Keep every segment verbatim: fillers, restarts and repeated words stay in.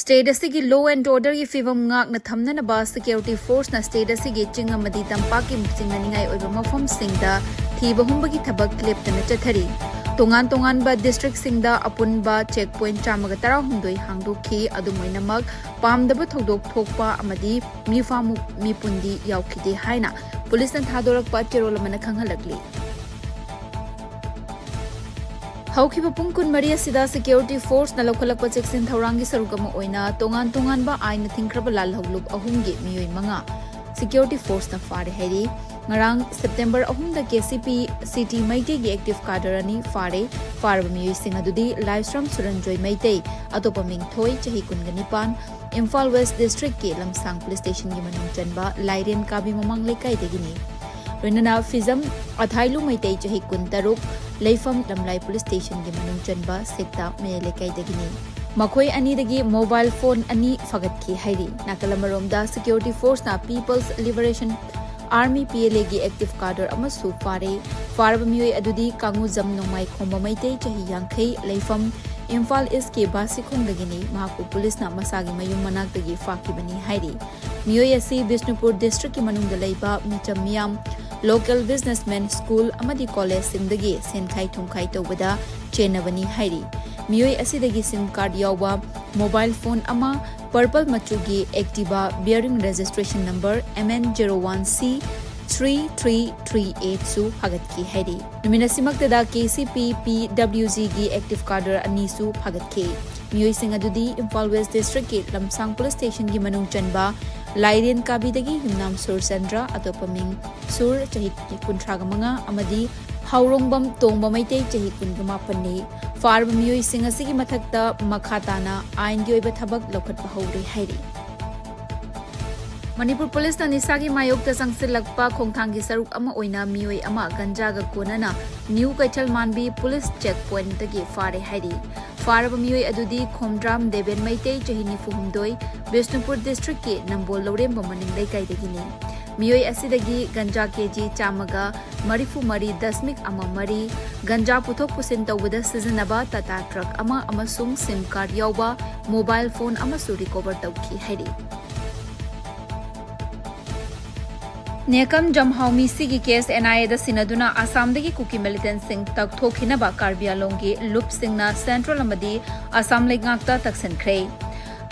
State ꯑꯁꯤꯒꯤ law and orderꯒꯤ ꯐꯤꯚꯝ ꯉꯥꯛꯅ ꯊꯝꯅꯅꯕ security forceꯅ state ꯑꯁꯤꯒꯤ ꯆꯤꯡ ꯑꯃꯗꯤ ꯇꯝꯄꯥꯛꯀꯤ ꯆꯤꯡꯅꯅꯤꯡꯉꯥꯏ ꯑꯣꯏꯕ ꯃꯐꯝꯁꯤꯡꯗ ꯊꯤꯕ ꯍꯨꯝꯕꯒꯤ ꯊꯕꯛ ꯂꯦꯞꯇꯅ ꯆꯠꯊꯔꯤ꯫ ꯇꯣꯉꯥꯟ ꯇꯣꯉꯥꯟꯕ districtꯁꯤꯡꯗ ꯑꯄꯨꯟꯕ check point ꯆꯥꯝꯃꯒ ꯇꯔꯥꯍꯨꯝꯗꯣꯏ ꯍꯥꯡꯗꯣꯛꯈꯤ꯫ ꯑꯗꯨꯝ ꯑꯣꯏꯅꯃꯛ, ꯄꯥꯝꯗꯕ ꯊꯧꯗꯣꯛ ꯊꯣꯛꯄ ꯑꯃꯗꯤ ꯃꯤꯐꯥ ꯃꯨ-, ꯃꯤꯄꯨꯟꯗꯤ ꯌꯥꯎꯈꯤꯗꯦ ꯍꯥꯏꯅ ꯄꯨꯂꯤꯁꯅ ꯊꯥꯗꯣꯔꯛꯄ ꯆꯦꯔꯣꯜ ꯑꯃꯅ ꯈꯪꯍꯜꯂꯛꯂꯤ꯫ ꯍꯧꯈꯤꯕ ꯄꯨꯡ ꯀꯨꯟꯃꯔꯤ ꯑꯁꯤꯗ security forceꯅ ꯂꯧꯈꯠꯂꯛꯄ ꯆꯦꯛꯁꯤꯟ ꯊꯧꯔꯥꯡꯒꯤ ꯁꯔꯨꯛ ꯑꯃ ꯑꯣꯏꯅ ꯇꯣꯉꯥꯟ ꯇꯣꯉꯥꯟꯕ ꯑꯥꯏꯟꯅ ꯊꯤꯡꯈ꯭ꯔꯕ ꯂꯥꯜꯍꯧꯂꯨꯞ ꯑꯍꯨꯝꯒꯤ ꯃꯤꯑꯣꯏ ꯃꯉꯥ security forceꯅ ꯐꯥꯔꯦ ꯍꯥꯏꯔꯤ꯫ ꯉꯔꯥꯡ September ꯑꯍꯨꯝꯗ KCP City ꯃꯩꯇꯩꯒꯤ active cadre ꯑꯅꯤ ꯐꯥꯔꯦ꯫ ꯐꯥꯔꯕ ꯃꯤꯑꯣꯏꯁꯤꯡ ꯑꯗꯨꯗꯤ ꯂꯥꯏꯁ꯭ꯔꯝ ꯁꯨꯔꯟꯖꯣꯏ ꯃꯩꯇꯩ, ꯑꯇꯣꯞꯄ ꯃꯤꯡꯊꯣꯏ, ꯆꯍꯤ ꯀꯨꯟꯒ ꯅꯤꯄꯥꯟ, ꯏꯝꯐꯥꯜ West Districtꯀꯤ ꯂꯝꯁꯥꯡ Police Stationꯒꯤ ꯃꯅꯨꯡ ꯆꯟꯕ ꯂꯥꯏꯔꯦꯟ ꯀꯥꯕꯤ ꯃꯃꯥꯡ ꯂꯩꯀꯥꯏꯗꯒꯤꯅꯤ꯫ ꯂꯣꯏꯅꯅ ꯐꯤꯖꯝ ꯑꯊꯥꯏꯂꯨ ꯃꯩꯇꯩ, ꯆꯍꯤ ꯀꯨꯟꯇꯔꯨꯛ, ꯂꯩꯐꯝ ꯂꯝꯂꯥꯏ Police Stationꯒꯤ ꯃꯅꯨꯡ ꯆꯟꯕ ꯁꯦꯛꯇꯥ ꯃꯌꯥꯏ ꯂꯩꯀꯥꯏꯗꯒꯤꯅꯤ꯫ ꯃꯈꯣꯏ ꯑꯅꯤꯗꯒꯤ mobile phone ꯑꯅꯤ ꯐꯥꯒꯠꯈꯤ ꯍꯥꯏꯔꯤ꯫ ꯅꯥꯀꯜ ꯑꯃꯔꯣꯝꯗ, security forceꯅ People's Liberation Army, PLAꯒꯤ active cadre ꯑꯃꯁꯨ ꯐꯥꯔꯦ꯫ ꯐꯥꯔꯕ ꯃꯤꯑꯣꯏ ꯑꯗꯨꯗꯤ ꯀꯥꯡꯉꯨꯖꯝ ꯅꯣꯡꯃꯥꯏꯈꯣꯝꯕ ꯃꯩꯇꯩ, ꯆꯍꯤ ꯌꯥꯡꯈꯩ, ꯂꯩꯐꯝ ꯏꯝꯐꯥꯜ Eastꯀꯤ ꯕꯥꯁꯤꯈꯣꯡꯗꯒꯤꯅꯤ꯫ ꯃꯍꯥꯛꯄꯨ ꯄꯨꯂꯤꯁꯅ ꯃꯁꯥꯒꯤ ꯃꯌꯨꯝ ꯃꯅꯥꯛꯇꯒꯤ ꯐꯥꯈꯤꯕꯅꯤ ꯍꯥꯏꯔꯤ꯫ ꯃꯤꯑꯣꯏ ꯑꯁꯤ ꯕꯤꯁꯅꯨꯄꯨꯔ Districtꯀꯤ ꯃꯅꯨꯡꯗ ꯂꯩꯕ ꯃꯤꯆꯝ ꯃꯤꯌꯥꯝ, local businessman, school ꯑꯃꯗꯤ collegeꯁꯤꯡꯗꯒꯤ ꯁꯦꯟꯈꯥꯏ ꯊꯨꯝꯈꯥꯏ ꯇꯧꯕꯗ ꯆꯦꯟꯅꯕꯅꯤ ꯍꯥꯏꯔꯤ꯫ ꯃꯤꯑꯣꯏ ꯑꯁꯤꯗꯒꯤ SIM card ꯌꯥꯎꯕ mobile phone ꯑꯃ, purple ꯃꯆꯨꯒꯤ Activa bearing registration number MN zero one C three three three eight ꯁꯨ ꯐꯥꯒꯠꯈꯤ ꯍꯥꯏꯔꯤ꯫ ꯅꯨꯃꯤꯠ ꯑꯁꯤꯃꯛꯇꯗ KCP PWGꯒꯤ active cadre ꯑꯅꯤꯁꯨ ꯐꯥꯒꯠꯈꯤ꯫ ꯃꯤꯑꯣꯏꯁꯤꯡ ꯑꯗꯨꯗꯤ ꯏꯝꯐꯥꯜ West Districtꯀꯤ ꯂꯝꯁꯥꯡ Police Stationꯒꯤ ꯃꯅꯨꯡ ꯆꯟꯕ ꯂꯥꯏꯔꯦꯟ ꯀꯥꯕꯤꯗꯒꯤ ꯌꯨꯝꯅꯥꯝ ꯁꯨꯔꯆꯟꯗ꯭ꯔ, ꯑꯇꯣꯞꯄ ꯃꯤꯡ ꯁꯨꯔ, ꯆꯍꯤ ꯀꯨꯟꯊ꯭ꯔꯥꯒ ꯃꯉꯥ, ꯑꯃꯗꯤ ꯍꯥꯎꯔꯣꯡꯕꯝ ꯇꯣꯡꯕ ꯃꯩꯇꯩ, ꯆꯍꯤ ꯀꯨꯟꯒ ꯃꯥꯄꯟꯅꯤ꯫ ꯐꯥꯔꯕ ꯃꯤꯑꯣꯏꯁꯤꯡ ꯑꯁꯤꯒꯤ ꯃꯊꯛꯇ ꯃꯈꯥ ꯇꯥꯅ ꯑꯥꯏꯟꯒꯤ ꯑꯣꯏꯕ ꯊꯕꯛ ꯂꯧꯈꯠꯄ ꯍꯧꯔꯦ ꯍꯥꯏꯔꯤ꯫ ꯃꯅꯤꯄꯨꯔ ꯄꯨꯂꯤꯁꯅ ꯅꯤꯁꯥꯒꯤ ꯃꯥꯌꯣꯛꯇ ꯆꯪꯁꯤꯜꯂꯛꯄ ꯈꯣꯡꯊꯥꯡꯒꯤ ꯁꯔꯨꯛ ꯑꯃ ꯑꯣꯏꯅ ꯃꯤꯑꯣꯏ ꯑꯃ ꯒꯟꯖꯥꯒ ꯀꯣꯟꯅꯅ ꯅ꯭ꯌꯨ ꯀꯩꯊꯦꯜ ꯃꯥꯟꯕꯤ ꯄꯨꯂꯤꯁ check pointꯇꯒꯤ ꯐꯥꯔꯦ ꯍꯥꯏꯔꯤ꯫ ꯐꯥꯔꯕ ꯃꯤꯑꯣꯏ ꯑꯗꯨꯗꯤ ꯈꯣꯝꯗ꯭ꯔꯥꯝ ꯗꯦꯕꯦꯟ ꯃꯩꯇꯩ, ꯆꯍꯤ ꯅꯤꯐꯨ ꯍꯨꯝꯗꯣꯏ, ꯕꯤꯁꯅꯨꯄꯨꯔ Districtꯀꯤ ꯅꯝꯕꯣꯜ ꯂꯧꯔꯦꯝꯕꯝ ꯃꯅꯤꯡ ꯂꯩꯀꯥꯏꯗꯒꯤꯅꯤ꯫ ꯃꯤꯑꯣꯏ ꯑꯁꯤꯗꯒꯤ ꯒꯟꯖꯥ ꯀꯦꯖꯤ ꯆꯥꯝꯃꯒ ꯃꯔꯤꯐꯨ ꯃꯔꯤ ꯗꯁꯃꯤꯛ ꯑꯃ ꯃꯔꯤ, ꯒꯟꯖꯥ ꯄꯨꯊꯣꯛ ꯄꯨꯁꯤꯟ ꯇꯧꯕꯗ ꯁꯤꯖꯤꯟꯅꯕ ꯇꯥꯇꯥ ꯇ꯭ꯔꯛ ꯑꯃ ꯑꯃꯁꯨꯡ ꯁꯤꯝ ꯀꯥꯔꯗ ꯌꯥꯎꯕ ꯃꯣꯕꯥꯏꯜ ꯐꯣꯟ ꯑꯃꯁꯨ ꯔꯤꯀꯣꯚꯔ ꯇꯧꯈꯤ ꯍꯥꯏꯔꯤ꯫ ꯅꯦꯀꯝ ꯖꯝꯍꯥꯎ ꯃꯤꯁꯤꯒꯤ ꯀꯦꯁ ꯑꯦꯟ ꯑꯥꯏ ꯑꯦꯗ ꯁꯤꯟꯅꯗꯨꯅ ꯑꯁꯥꯝꯗꯒꯤ ꯀꯨꯀꯤ ꯃꯤꯂꯤꯇꯦꯟꯁꯤꯡ ꯇꯛꯊꯣꯛꯈꯤꯅꯕ ꯀꯥꯔꯕꯤ ꯑꯂꯣꯡꯒꯤ ꯂꯨꯞꯁꯤꯡꯅ ꯁꯦꯟꯇ꯭ꯔꯦꯜ ꯑꯃꯗꯤ ꯑꯁꯥꯝ ꯂꯩꯉꯥꯛꯇ ꯇꯛꯁꯤꯟꯈ꯭ꯔꯦ꯫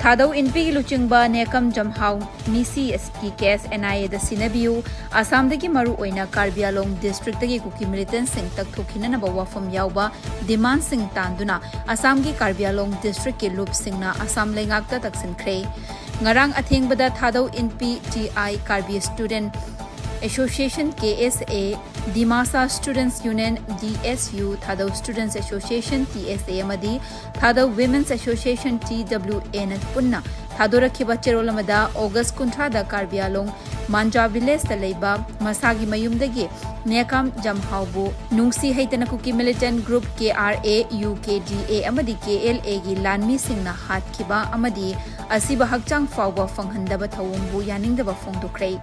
ꯊꯥꯗꯧ ꯏꯟꯄꯤꯒꯤ ꯂꯨꯆꯤꯡꯕ ꯅꯦꯀꯝ ꯖꯝꯍꯥꯎ ꯃꯤꯁꯤꯒꯤ ꯀꯦꯁ ꯑꯦꯟ ꯑꯥꯏ ꯑꯦꯗ ꯁꯤꯟꯅꯕꯤꯌꯨ, ꯑꯁꯥꯝꯗꯒꯤ ꯃꯔꯨꯑꯣꯏꯅ ꯀꯥꯔꯕꯤ ꯑꯂꯣꯡ ꯗꯤꯁꯇ꯭ꯔꯤꯛꯇꯒꯤ ꯀꯨꯀꯤ ꯃꯤꯂꯤꯇꯦꯟꯁꯤꯡ ꯇꯛꯊꯣꯛꯈꯤꯅꯅꯕ ꯋꯥꯐꯝ ꯌꯥꯎꯕ ꯗꯤꯃꯥꯟꯁꯤꯡ ꯇꯥꯟꯗꯨꯅ ꯑꯁꯥꯝꯒꯤ ꯀꯥꯔꯕꯤ ꯑꯂꯣꯡ ꯗꯤꯁꯇ꯭ꯔꯤꯛꯀꯤ ꯂꯨꯞꯁꯤꯡꯅ ꯑꯁꯥꯝ ꯂꯩꯉꯥꯛꯇ ꯇꯛꯁꯤꯟꯈ꯭ꯔꯦ꯫ ꯉꯔꯥꯡ ꯑꯊꯦꯡꯕꯗ Thadou Inpi, T I, Karbi student association, K S A, Dimasa students union, D S U, Thadou students association, T S A, ꯑꯃꯗꯤ Thadou women's association, T W ꯑꯦꯅ ꯄꯨꯟꯅ ꯊꯥꯗꯣꯔꯛꯈꯤꯕ ꯆꯦꯔꯣꯜ ꯑꯃꯗ ꯑꯣꯒꯁ ꯀꯨꯟꯊ꯭ꯔꯥꯗ ꯀꯥꯔꯕꯤ ꯑꯂꯣꯡ ꯃꯥꯟꯖꯥ ꯚꯤꯂꯦꯖꯇ ꯂꯩꯕ ꯃꯁꯥꯒꯤ ꯃꯌꯨꯝꯗꯒꯤ ꯅꯦꯀꯥꯝ ꯖꯝꯍꯥꯎꯕꯨ ꯅꯨꯡꯁꯤ ꯍꯩꯇꯅ Kuki militant group K R A, U K D A ꯑꯃꯗꯤ ꯀꯦ ꯑꯦꯜ ꯑꯦꯒꯤ ꯂꯥꯟꯃꯤꯁꯤꯡꯅ ꯍꯥꯠꯈꯤꯕ ꯑꯃꯗꯤ ꯑꯁꯤꯕ ꯍꯛꯆꯥꯡ ꯐꯥꯎꯕ ꯐꯪꯍꯟꯗꯕ ꯊꯧꯑꯣꯡꯕꯨ ꯌꯥꯅꯤꯡꯗꯕ ꯐꯣꯡꯗꯣꯛꯈ꯭ꯔꯦ꯫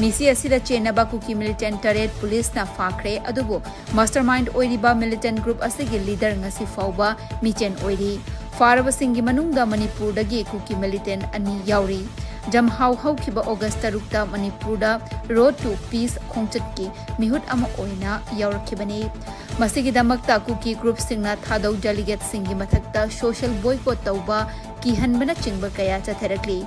ꯃꯤꯁꯤ ꯑꯁꯤꯗ ꯆꯦꯟꯅꯕ ꯀꯨꯀꯤ ꯃꯤꯂꯤꯇꯦꯟꯠ ꯇꯔꯦꯠ ꯄꯨꯂꯤꯁꯅ ꯐꯥꯈ꯭ꯔꯦ, ꯑꯗꯨꯕꯨ ꯃꯥꯁꯇꯔꯃꯥꯏꯟꯗ ꯑꯣꯏꯔꯤꯕ ꯃꯤꯂꯤꯇꯦꯟꯠ ꯒ꯭ꯔꯨꯞ ꯑꯁꯤꯒꯤ ꯂꯤꯗꯔ ꯉꯁꯤ ꯐꯥꯎꯕ ꯃꯤꯆꯦꯟ ꯑꯣꯏꯔꯤ꯫ ꯐꯥꯔꯕꯁꯤꯡꯒꯤ ꯃꯅꯨꯡꯗ ꯃꯅꯤꯄꯨꯔꯗꯒꯤ ꯀꯨꯀꯤ ꯃꯤꯂꯤꯇꯦꯟꯠ ꯑꯅꯤ ꯌꯥꯎꯔꯤ꯫ ꯖꯝꯍꯥꯎ ꯍꯧꯈꯤꯕ ꯑꯣꯒꯁ ꯇꯔꯨꯛꯇ ꯃꯅꯤꯄꯨꯔꯗ Road to Peace ꯈꯣꯡꯆꯠꯀꯤ ꯃꯤꯍꯨꯠ ꯑꯃ ꯑꯣꯏꯅ ꯌꯥꯎꯔꯛꯈꯤꯕꯅꯤ꯫ ꯃꯁꯤꯒꯤꯗꯃꯛꯇ ꯀꯨꯀꯤ ꯒ꯭ꯔꯨꯞꯁꯤꯡꯅ ꯊꯥꯗꯧ ꯗꯦꯂꯤꯒꯦꯠꯁꯤꯡꯒꯤ ꯃꯊꯛꯇ ꯁꯣꯁꯤꯌꯦꯜ ꯕꯣꯏꯀꯣꯠ ꯇꯧꯕ, ꯀꯤꯍꯟꯕꯅꯆꯤꯡꯕ ꯀꯌꯥ ꯆꯠꯊꯔꯛꯂꯤ꯫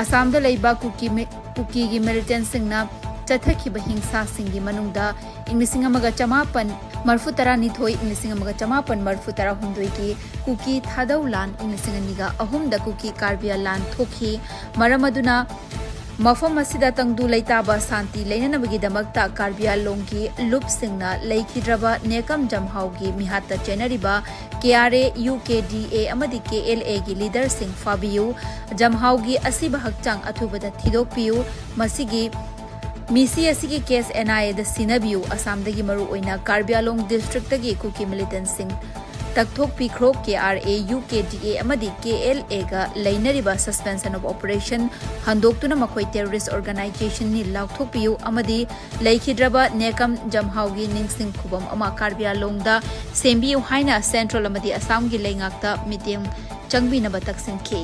ꯑꯁꯥꯝꯗ ꯂꯩꯕ ꯀꯨꯀꯤ ꯃꯤ-, ꯀꯨꯀꯤꯒꯤ ꯃꯤꯂꯤꯇꯦꯟꯠꯁꯤꯡꯅ ꯆꯠꯊꯈꯤꯕ ꯍꯤꯡꯁꯥꯁꯤꯡꯒꯤ ꯃꯅꯨꯡꯗ ꯏꯪ ꯂꯤꯁꯤꯡ ꯑꯃꯒ ꯆꯃꯥꯄꯟ ꯃꯔꯤꯐꯨ ꯇꯔꯥꯅꯤꯊꯣꯏ, ꯏꯪ ꯂꯤꯁꯤꯡ ꯑꯃꯒ ꯆꯃꯥꯄꯟ ꯃꯔꯤꯐꯨ ꯇꯔꯥꯍꯨꯝꯗꯣꯏꯒꯤ ꯀꯨꯀꯤ ꯊꯥꯗꯧ ꯂꯥꯟ, ꯏꯪ ꯂꯤꯁꯤꯡ ꯑꯅꯤꯒ ꯑꯍꯨꯝꯗ ꯀꯨꯀꯤ ꯀꯥꯔꯕꯤꯌꯥ ꯂꯥꯟ ꯊꯣꯛꯈꯤ꯫ ꯃꯔꯝ ꯑꯗꯨꯅ ꯃꯐꯝ ꯑꯁꯤꯗ ꯇꯪꯗꯨ ꯂꯩꯇꯥꯕ ꯁꯥꯟꯇꯤ ꯂꯩꯅꯅꯕꯒꯤꯗꯃꯛꯇ ꯀꯥꯔꯕꯤ ꯑꯂꯣꯡꯒꯤ ꯂꯨꯞꯁꯤꯡꯅ ꯂꯩꯈꯤꯗ꯭ꯔꯕ ꯅꯦꯀꯝ ꯖꯝꯍꯥꯎꯒꯤ ꯃꯤꯍꯥꯠꯇ ꯆꯦꯟꯅꯔꯤꯕ ꯀꯦ R A, U K D A ꯑꯃꯗꯤ ꯀꯦ ꯑꯦꯜ ꯑꯦꯒꯤ ꯂꯤꯗꯔꯁꯤꯡ ꯐꯥꯕꯤꯌꯨ꯫ ꯖꯝꯍꯥꯎꯒꯤ ꯑꯁꯤꯕ ꯍꯛꯆꯥꯡ ꯑꯊꯨꯕꯗ ꯊꯤꯗꯣꯛꯄꯤꯌꯨ꯫ ꯃꯁꯤꯒꯤ ꯃꯤꯁꯤ ꯑꯁꯤꯒꯤ ꯀꯦꯁ ꯑꯦꯟ ꯑꯥꯏ ꯑꯦꯗ ꯁꯤꯟꯅꯕꯤꯌꯨ꯫ ꯑꯁꯥꯝꯗꯒꯤ ꯃꯔꯨꯑꯣꯏꯅ ꯀꯥꯔꯕꯤ ꯑꯂꯣꯡ ꯗꯤꯁꯇ꯭ꯔꯤꯛꯇꯒꯤ ꯀꯨꯀꯤ ꯃꯤꯂꯤꯇꯦꯟꯠꯁꯤꯡ ꯇꯛꯊꯣꯛꯄꯤꯈ꯭ꯔꯣ꯫ ꯀꯦ R A, U K D A ꯑꯃꯗꯤ ꯀꯦ ꯑꯦꯜ ꯑꯦꯒ ꯂꯩꯅꯔꯤꯕ suspension of operation ꯍꯟꯗꯣꯛꯇꯨꯅ ꯃꯈꯣꯏ terrorist organizationꯅꯤ ꯂꯥꯎꯊꯣꯛꯄꯤꯌꯨ ꯑꯃꯗꯤ ꯂꯩꯈꯤꯗ꯭ꯔꯕ ꯅꯦꯀꯝ ꯖꯝꯍꯥꯎꯒꯤ ꯅꯤꯡꯁꯤꯡ ꯈꯨꯕꯝ ꯑꯃ ꯀꯥꯔꯕꯤ ꯑꯪꯂꯣꯡꯗ ꯁꯦꯝꯕꯤꯌꯨ ꯍꯥꯏꯅ central ꯑꯃꯗꯤ ꯑꯁꯥꯝꯒꯤ ꯂꯩꯉꯥꯛꯇ ꯃꯤꯠꯌꯦꯡ ꯆꯪꯕꯤꯅꯕ ꯇꯛꯁꯤꯟꯈꯤ꯫